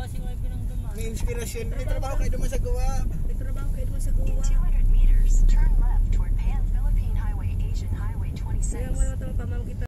May inspirasyon. May trabaho kayo duman sa Goa. May trabaho kayo duman sa Goa. In two hundred meters, turn left toward Pan Philippine Highway, Asian Highway twenty-six. Kaya mo naman itong pamangkita.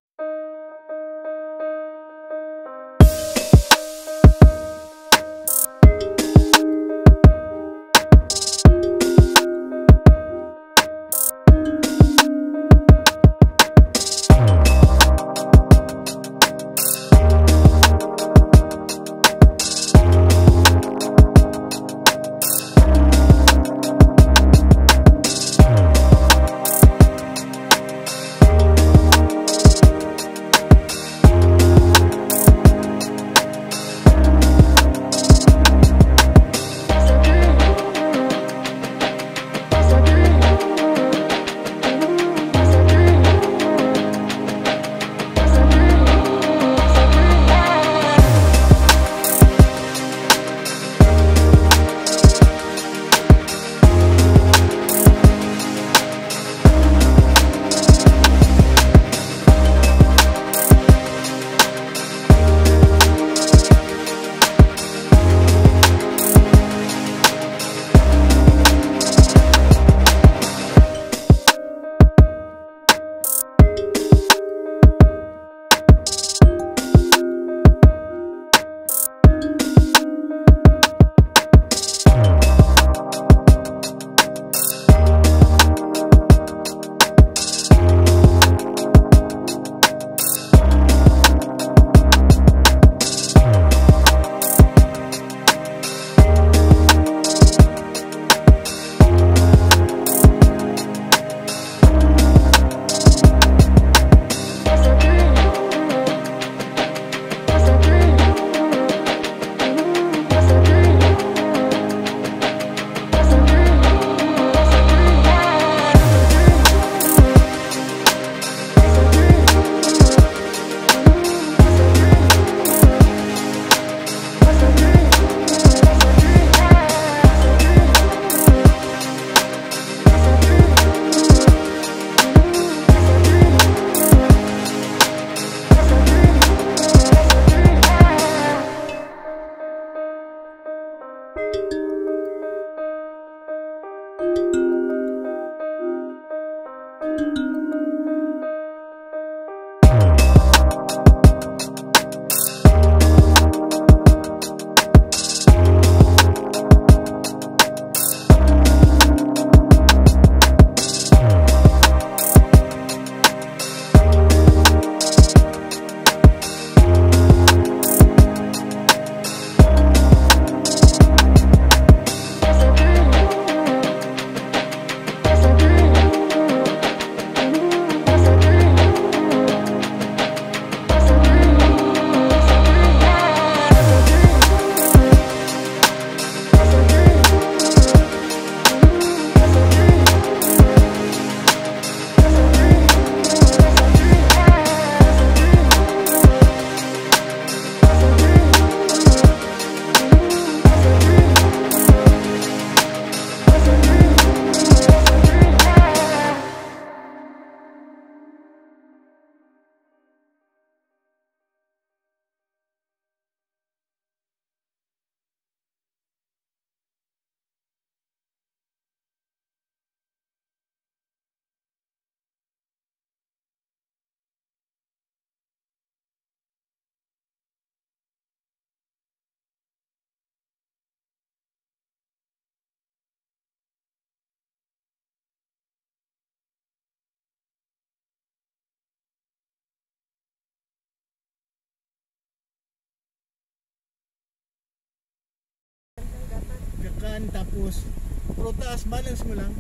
Tapos, prutas, balance mo lang.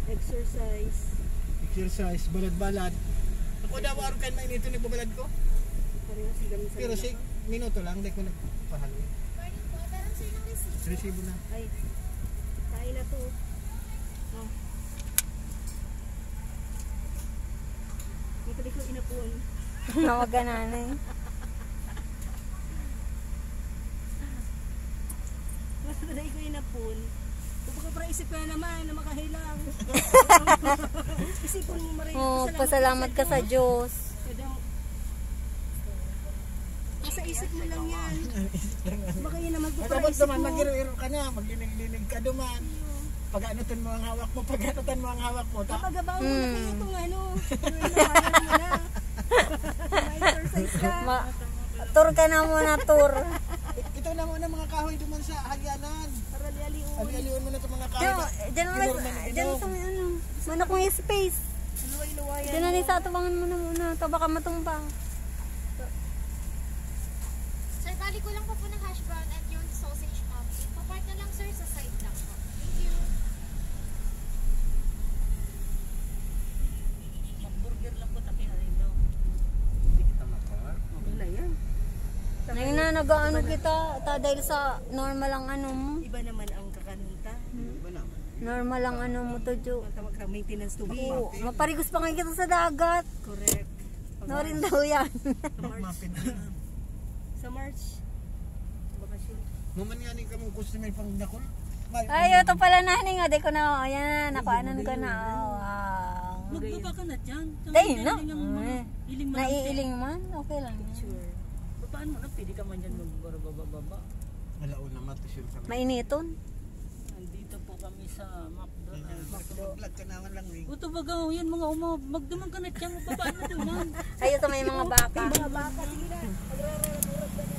Exercise. Exercise, balad-balad. Ako daw, araw kayo mainito, nagbabalad ko. Pareho si Gami sa Pero si minuto lang, di ko nagpahalo. Receive na. Ay, kain na to. Oh. May pwede ko inapon. Mga gananay. Mas pwede ko inapon. Kung baka para isip ka na naman na makahilang. Isipon mo maray. Oh, pasalamat ka sa Diyos. Sa isip mo lang yan. Baka yun naman. Tapos naman, mag-iro-iro ka na, maglinig-linig ka duman. Pag-anutan mo ang hawak mo, pag-anutan mo ang hawak mo. Pagabaw mo na kayo itong ano. Ano yung nawalan mo na. May exercise ka. Ma- tour ka na muna, tour. Ito na muna mga kahoy duman sa hagyanan. Para lialion. Alialiwan mo na itong mga kahoy. Diyan, na diyan mo na, diyan mo sa may ano. Mana kong space. Luway-luwayan. Diyan na rin sa atubangan mo na muna. Ito baka matumba. Sir, bali ko lang po po ng hash brown and yung sausage, ma'am. Papartner lang, sir, sa side lang po. Thank you. Mag-burger lang po, tapi arindo. Hindi kita makawa. Okay na yan. Ngayon na nag-aano kita, ta dahil sa normal ang ano mo. Iba naman ang kakanin ta. Iba naman. Normal ang ano mo to, Jo. Ang tawag sa maintenance to be. Oo, maparigos pa ngayon kita sa dagat. Correct. Norin daw yan. Sa March. Sa March. Bakasyon. Maman nga ning kamong customer pang dakol. Ay, ito pala na, ning, oh, di ko na, oh, ayan, nakuanan ko na, oh, wow. Magbaba ka na dyan. Dahil na. Iling man. Naiiling man, okay lang. Sure. Paano na, pwede ka man dyan magbaba-baba? Alauna, matusyon kami. Mainiton. Nandito po kami sa McDo. Mag-vlog ka naman lang, Wing. Uto baga, oh, yan mga uma, magdumang ka na tiyan, mababa na duman. Ay, ito may mga baka. Mga baka, sige na. Magrararap-rap ka na.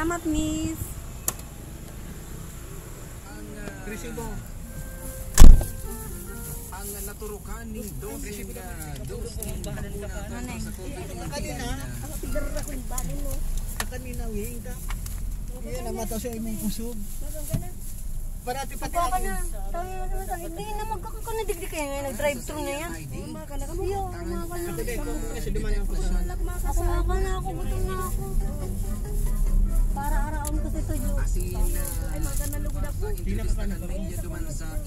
Salamat, miss. Ang, ah, ang naturukan ni Dosing, ah, Dosing Bakuna para sa COVID nineteen, ah, ang tigdara ko yung balon, no? Yan, ang mata sa imong kusog. Parati pati Baka ako. na. Tayo na naman tayo. Hindi na magkakakan na digdi kaya nga nag-drive-thru na yan. Iyo, mga ka na. Ako din, kung kasi duman ako sa Ako nga ka na ako, gutom na ako. Para araon ko sa tuyo. Ay, mga ka na lugod ako. Hindi na ka na.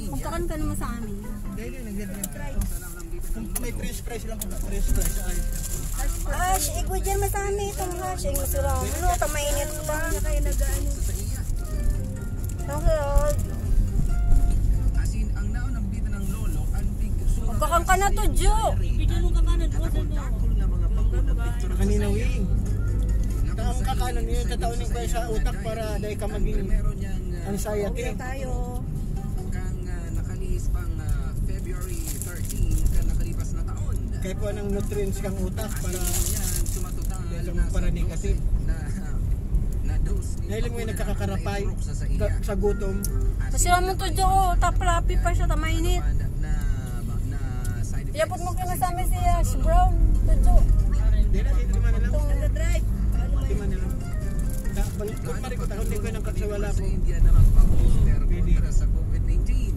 Magkakan ka naman sa amin. Dahil yun, nagdadala. May French fries lang po. French fries. Ayos na po. Hash, igwa dyan masami itong hash. Ay, masura. Ano, tamainit pa. Ang sarap. Magkakan ka na to, Jo. Kanina, Wing. Ang kakanan niyo, tataunin ko sa utak para dahil ka maging anxiety. Tayo. Kang, ah, nakalihis pang, ah, February thirteen, kan nakalipas na taon. Kaya po anong nutrients kang utak para Yan, sumatotal dahil na kung sa para negative. Na, na dose ni Dahil mo yung Bakuna nagkakakarapay na sa iya. Sa, sa gutom. Kasi naman to, Jo, taplapi pa siya, tamainit. Na, na, na side Yapot mo effects. Kasi kinasami si Yash Brown, to, Jo. Hindi na, hindi naman na lang. Itong nag-drive. Hindi man na lang. Balik ko pa rin ko, takot din ko ng kagsawala ko. Hindi na magpa-booster kontra sa COVID nineteen.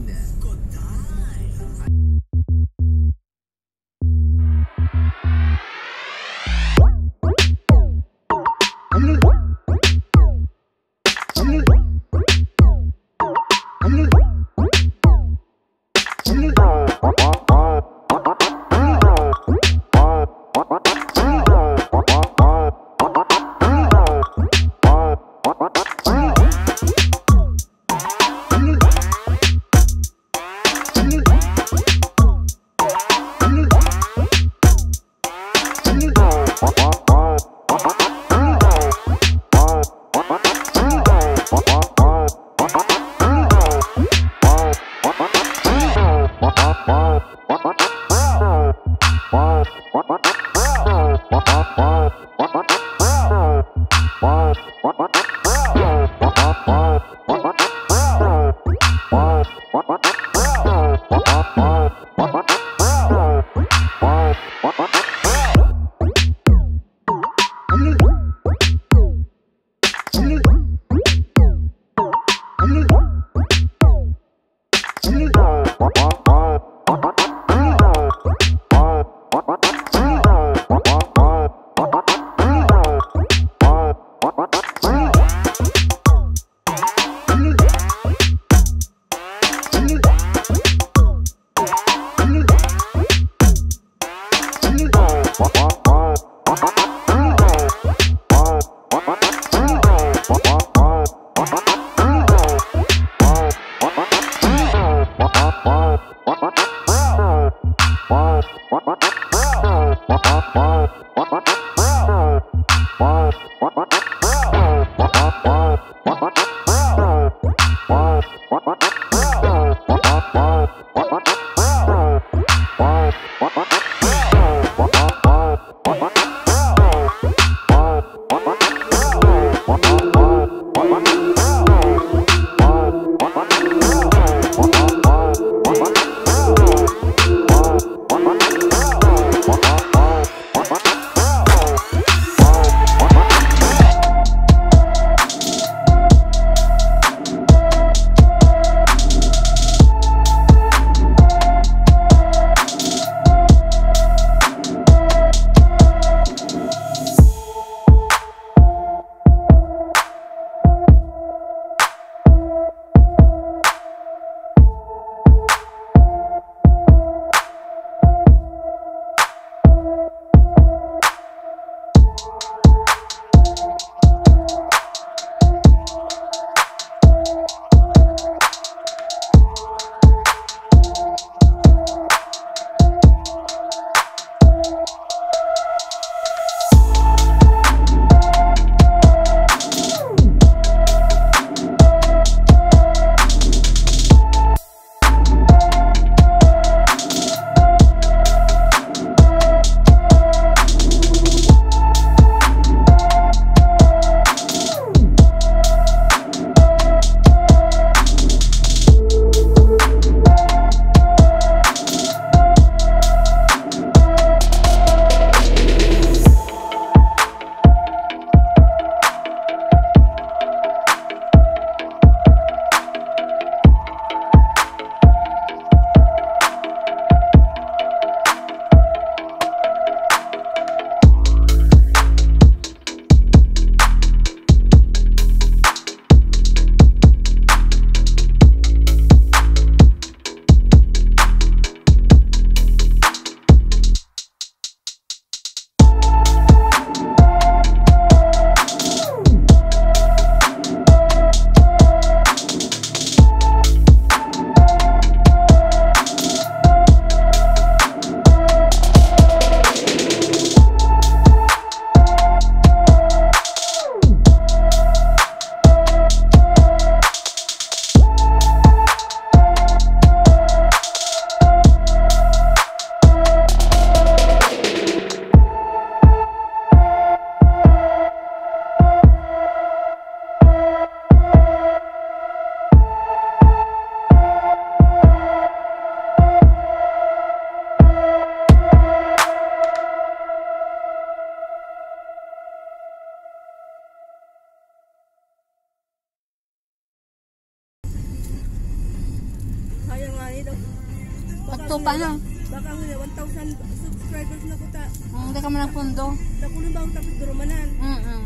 Pagtupa na. Baka nga, one thousand subscribers na ko ta. Ang gaka man ang pundo. Nakulong ba ang tapos durumanan? Mm-mm.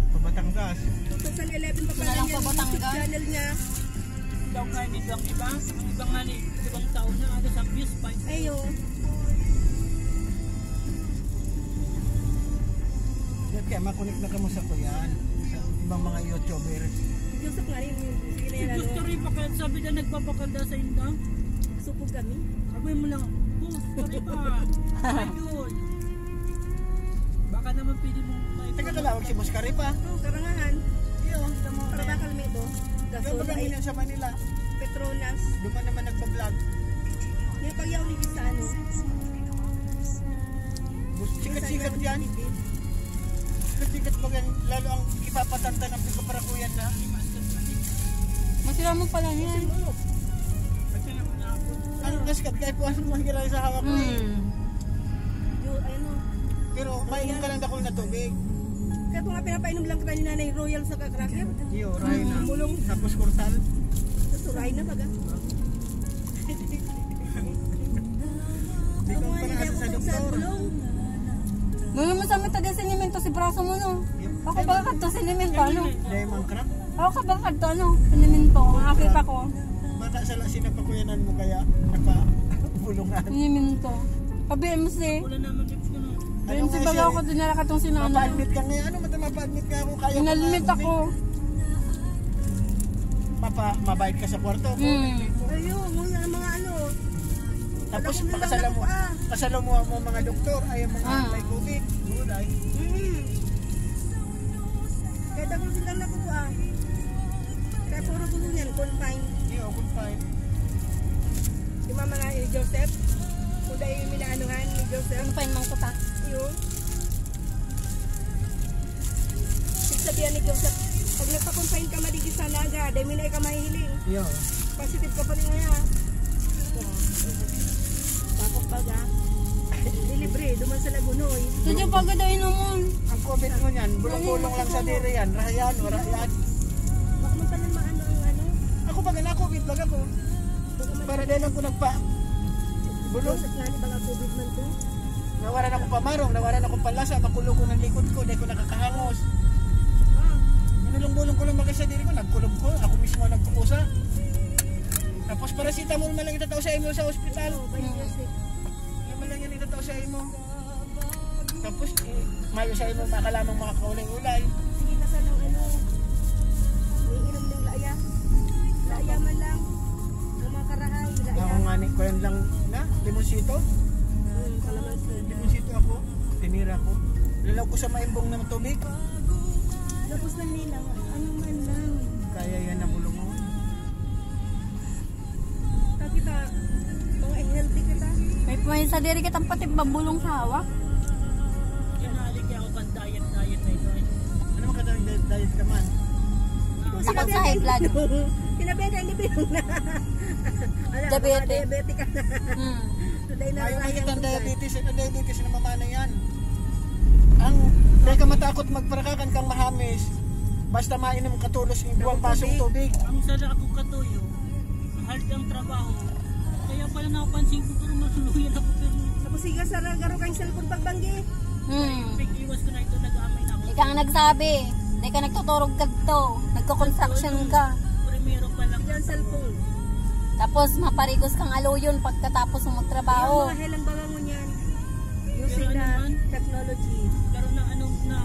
Sa Batangas. Two thousand eleven pa Wala pala lang niya pa ang YouTube Batangas. Channel niya. Daw nga, hindi lang iba. Ang iba nga ni, ibang tao na, ada sa views pa. Ayo. Yan, kaya makunik na kamo sa kuyan. Sa ibang mga YouTuber. Joseph nga rin, yung Si pinayalalo. Gusto rin pa kaya sabi na nagpapakanda sa inda. Supog kami. Sabi mo lang, "Boss, kari pa." Ayun. Baka naman pwede mo may Taga Calauag si Boss Kari pa. Oo, Karangahan. Iyo, sa mga Para bakal may ito. Diyan Gasol, ba ay, ganyan sa Manila? Petronas. Doon pa naman nagpa-vlog. May pagyaw ni sa ano. Sikat-sikat yan. Sikat-sikat pag yan, lalo ang ipapatanta ng pagkaparakuyan na. Masira mo pala yan. Ang kaskat, kahit po anong mangyari sa hawak mo eh. Hmm. Yo, ayun o. Pero mainom ka ng dakul na tubig. Kaya po nga pinapainom lang kita ni Nanay Royal sa cracker. Iyo, Rhina. Bulong. Tapos kurtal. Ito, Rhina baga. Di ko Ano nga pala yung asa sa doktor. Bulong? Mga masama ta din sinimento si braso mo, no? Ako ba kadto sinimento, ano? Diamond crab? Ako ka ba kadto, ano? Sinimento, ang akit ako. Baka sa lasina pa kuyanan mo kaya napabulungan. Sinimento. Pabi M C. Wala naman tips ko, no? Ano M C nga ba siya ako, eh? Dinala ka tong sinanay. Mapa-admit ka ngayon. Ano, mata mapa-admit ka ako? Kaya ko Inadmit na, ako. Mapa, mabait ka sa kwarto. Hmm. Ayun, muna ang mga ano. Tapos, Wala akong pakasalamu-, nilalaman pa. Pasalamuha mo mga doktor, ay ang mga Ah. may COVID. Gulay. Mm. Kaya dagol silang nakukuha. Kaya puro gulo niyan, confine. Iyo, confine. Yung mga, mga ni Joseph, kung dahil yung minaanuhan ni Joseph. Confine man ko ta. Iyo. Sabihan ni Joseph, "Pag nagpa-confine ka, madigis sa Naga, dahil may na ka mahihiling." Iyo. Positive ka pa rin nga. Takot pa ga. Di libre, duman sa Lagunoy. Ito yung pagod ang inomon. Ang COVID mo niyan, bulong-bulong lang sa diri yan. Rahayan, wala yan. Baka man pala maano ang ano. Ako pa, gana COVID, baga ko. Para din ako nagpa-, bulong. Joseph nga ni, baka COVID man to. Nawaran akong pamarong, nawaran akong panlasa, makulog ko ng likod ko, dahil ko nakakahangos. Ah. Minulong-bulong ko lang baga sa diri ko, nagkulog ko, ako mismo ang nagkukusa. Tapos paracetamol man lang itatao sa imo sa ospital. Oo, by Joseph. Yan man lang yan itatao sa imo. Tapos, eh, mayo sa imo, makalamang makakaulay-ulay. Sige ka sa nang ano, iinom ng laya. Laya man lang. Yung mga karahay, laya. Ako nga ni, kuyan lang na, limonsito. Hmm, kalamansi. Limonsito ako, tinira ko. Lalaw ko sa maimbong ng tubig. Tapos nang nilang, ano man lang. Kaya yan ang bulong mo. Kita, mga healthy kita. May, may sadiri kitang pati babulong sa hawak. Kinali kaya ako kan diet, diet na ito eh. Ano man ka diet, diet ka man? Takot sa high blood. Sinabi ka, hindi bilong na. Alam mo, Diabetic. Diabetic ka na. Hmm. Today na Ayaw lang makita ang yung diabetes, ang diabetes na mamana yan. Ang, dahil ka matakot magparakakan kang mahamis, basta mainom ka tolos yung Tapos duwang basong tubig. Tubig. Ang sala ako katuyo, hard ang trabaho. Kaya pala napansin ko, pero masuluyan ako, pero Tapos higa sa ragaro kang cellphone pagbanggi. Hmm. Pag-iwas ko na ito, nag-amay na ako. Ika ang nagsabi, di ka nagtuturog kadto, nagko-construction ka. Primero pa lang. Higa ang cellphone. Tapos maparigos kang aluyon pagkatapos mo magtrabaho. Yung mga helang bangangon yan. Using Pero ano na man? Technology. Pero na ano na,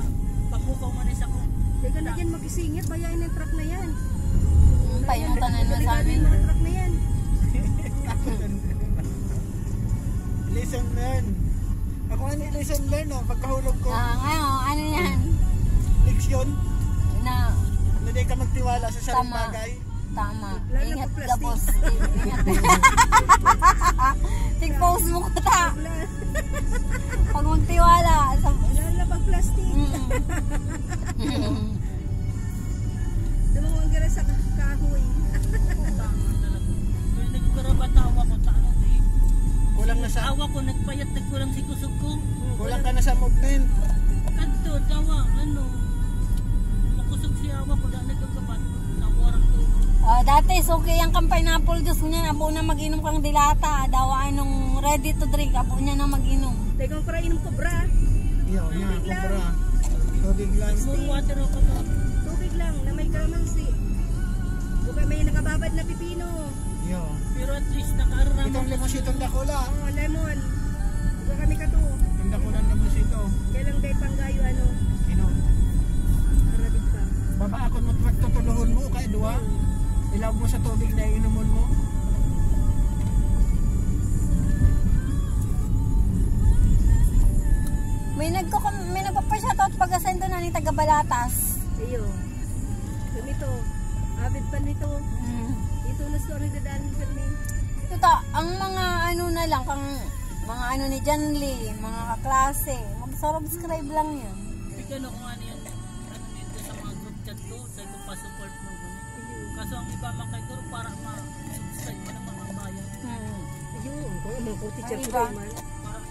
pamukaw man isa ko. Di ka na dyan makisingit, bayain ng truck na yan. Hmm, payong tanan na sa Delikado amin. Yung mga truck na yan. Lesson learned. Ako nga ni lesson learned, oh, pagkahulog ko. Ah, ngayon, ano yan? Leksyon. Na. Na di ka magtiwala sa sarong Tama. bagay. Tama. Lalo na Ingat pag plastic. gabos. Ingat. Tig-post mo ko ta. Pag magtiwala. Sa Lalo na pag plastic. Mm. Dumawang gara sa ka-, kahoy. Kaya nagkarabatawa ko, ta-, ano, eh. Kulang na sa Awa ko, nagpayat, nagkulang si kusog ko. Kulang ka na sa movement. Kadto, dawa, ano, makusog si awa ko, da nagkakabat, nakuha ko. Oh, that Tes, okay, ang kan pineapple juice niyan, abo na mag-inom kang dilata. Daw anong ready to drink, abo niya na mag-inom. Teka, para inom ko, bra. Iyo, niya, Tubig lang. Kubra. Tubig lang. Small water ako to. Tubig lang na may calamansi. Baka may nakababad na pipino. Iyo. Pero at least, nakaarama. Itong lemon, itong dakula. Oo, lemon. Baka kami kato. Itong dakula ng lemon ito. Kaya lang, dahil panggayo, ano. Inom. Arabic pa. Baba ako mo, pagtutuluhon mo, kaya duwa. Ilaog mo sa tubig na iinomon mo. May nagko-, may nagpapa-shoutout pag-asendo na ni taga Balatas. Iyo. Ganito. Avid pa nito. Mm. Ito na story dadalhin sa ni. Ito, ang mga ano na lang, kang mga ano ni Janly, mga kaklase, mag-subscribe lang yan. Ikaw na kung ano yan, ano nito sa mga group chat ko, sa ko pa-support mo. Kaso ang iba, mga kaidor, para ma-subscribe mo na mga bayan. Hmm. Ayun, kung ang mga kuti Ay, chat iba. Ko man. Para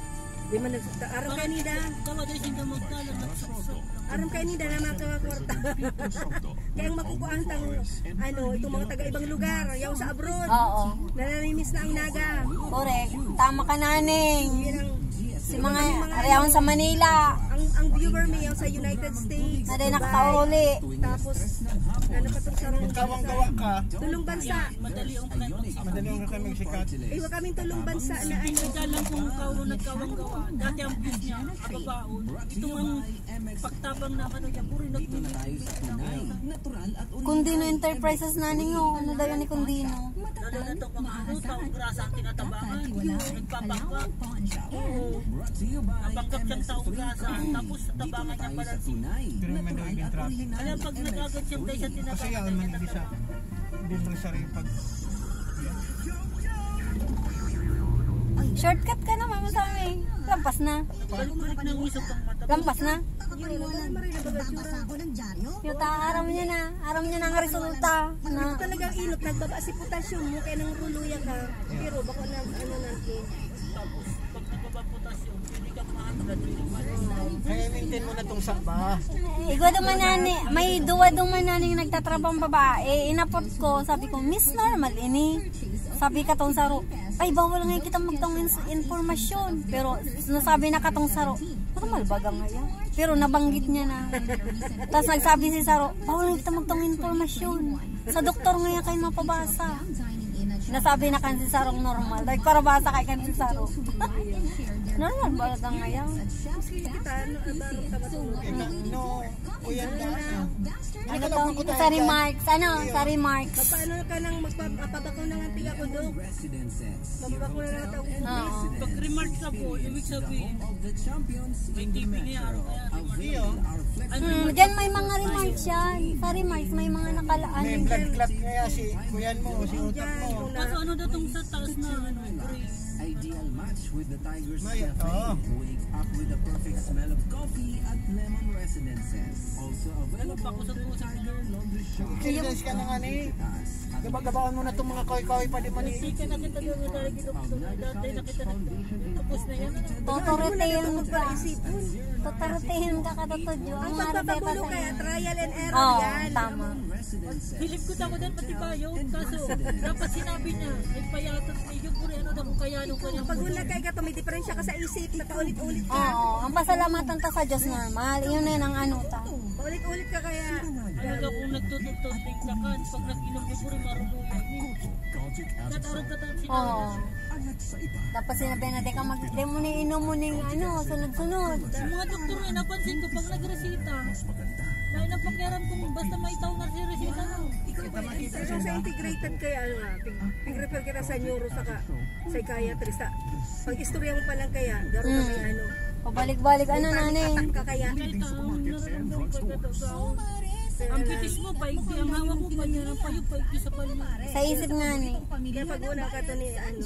Di man nagsuta. Aram Para kanina. Ikaw, di siya magkala, nagsuksok. Aram kanina na mga kwarta. Kaya ang makukuha ang tang-, ano, itong mga taga-ibang lugar, yaw sa abroad. Oo. Nananimiss na ang Naga. Correct. Tama ka, Naning. Yan ang Si mga Yung mga arehon sa Manila. Ang, ang viewer mo yung sa United States, Na din Dubai. Nakakauli. Tapos, ano pa itong sarong Kawang gawa ka. Tulong bansa. Madali ang Madali ang kami sikat. Iwa kaming tulong bansa na ano. Hindi ka lang kung ikaw ang nagkawang gawa. Dati ang views niya, kababaon. Itong ang pagtabang na ano niya, puro nagtulong. Natural at Kundino Enterprises na ninyo. Ano daw yan ni Kundino? Lalo na itong mga ano, taong grasa ang tinatabangan. Nagpapangkap. Oo. Napanggap siyang taong grasa, tapos natabangan niya pala si Pero may nagiging traffic. Kaya pag nag-agad siyang tayo sa Kasi yan, tinatabangan niya, manibisa. Hindi mo siya rin pag- Shortcut ka naman, masami. Lampas na. Balik-balik na ang isip ng mata. Lampas na. Yun, wala naman rin ang baga tsura. Yuta, aram niya na. Aram niya na ang resulta. Na Ito talagang inot, nagbaba si potassium mo, kaya nang ruluya ka. Pero bako na, ano na, eh. Tapos, pag nagbaba potassium, pwede kang ma-high blood. Kaya maintain mo na tong saba. Igwa duman nani, may duwa duman nani nagtatrabaho ang babae. Inapot ko, sabi ko, "Miss, normal ini." Sabi katong saro, "Ay, bawal nga kita magtong ins-, informasyon." Pero nasabi na katong saro, "Normal ba nga yan?" Pero nabanggit niya na. Tapos nagsabi si saro, "Bawal nga kita magtong informasyon. Sa doktor nga yan kayo mapabasa." Nasabi na kan si sarong normal. Nagparabasa kay kan si saro. Normal ba ka nga yan? Kita, ano, ano, ano, ano, No, kuya na. Ano to? Sa remarks. Ano? Sa remarks. Paano ka nang magpapabako na nga tiga ko, Dok? Mababako na lang ito. Oo. Pag remarks ka po, ibig sabihin, may T V niya, araw kaya remarks. Iyo. Ano Hmm, naman? Diyan may mga remarks yan. Sa remarks, may mga nakalaan. May blood clot kaya si kuyan mo, si utak mo. Kaso ano daw tong sa taas na, ano, gray? Ideal match with the Tiger's May, Cafe. Oo. Wake up with the perfect smell of coffee at Lemon Residences. Also available Pakusog-usog na Tiger lang. Laundry Shop. Experience ka na nga ni. Gabagabaon mo na itong mga kahoy-kahoy pa di man Hindi ka nakita doon na talaga dito. Dati nakita na. Tapos na yan. Tuturutin ka. Tuturutin ka, katutudyo. Ang Ang mga pagpapabulo nabebasa kaya, niya. Trial and error Oo, yan. Tama. Bilib ko ako dyan, pati bayot. Kaso, dapat sinabi niya, ay payatot, medyo puri, ano daw kung kaya nung kanya. Pag una kay ka to, may diferensya ka sa isip, nagpaulit-ulit ka. Oo, ang pasalamatan ta sa Diyos normal. Yun na yun ang ano ta. Paulit-ulit ka kaya. Ano daw kung nagtututod, tingkakan, pag nag-inom mo, puri, maruluyan. Tatarot ka, tatarot sila. Oo. Dapat sinabi na, "Di ka mag-, di mo na inom mo ning ano, sunod-sunod." Yung mga doktor nga, napansin ko, pag nagresita, may napakiaram kung basta may tao na si resita mo. Ikaw ba yung Pero sa integrated kaya, ano nga, pig-, pig-refer kita sa neuro saka psychiatrist. Sa, pag-istorya mo pa lang kaya, garo na may Mm. ano. Pabalik-balik, ano, May nanay? Attack ka kaya. Kahit ang nararamdaman ko, ito, ang bitis mo, paigdi ang hawak mo, paigdi ang payo, paigdi sa palyo. Sa isip nga ni. Kaya pag una ka to ni, ano,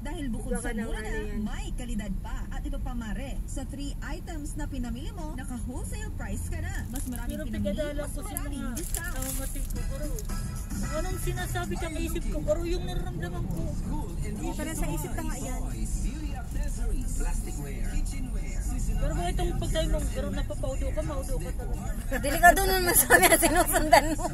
Dahil bukod Baka sa nang mura ano na, yan. may kalidad pa at iba pa, mare. Sa three items na pinamili mo, naka-wholesale price ka na. Mas maraming Pero pinamili, pigadala mas ko sa maraming mga discount. Nangangating ko, pero kung anong sinasabi ka, isip ko, pero yung nararamdaman ko, Para sa isip ka nga yan. Pero kung itong pagkain mo, pero napapaudo ka, maudo ka talaga. Delikado nun, masabi na sinusundan mo.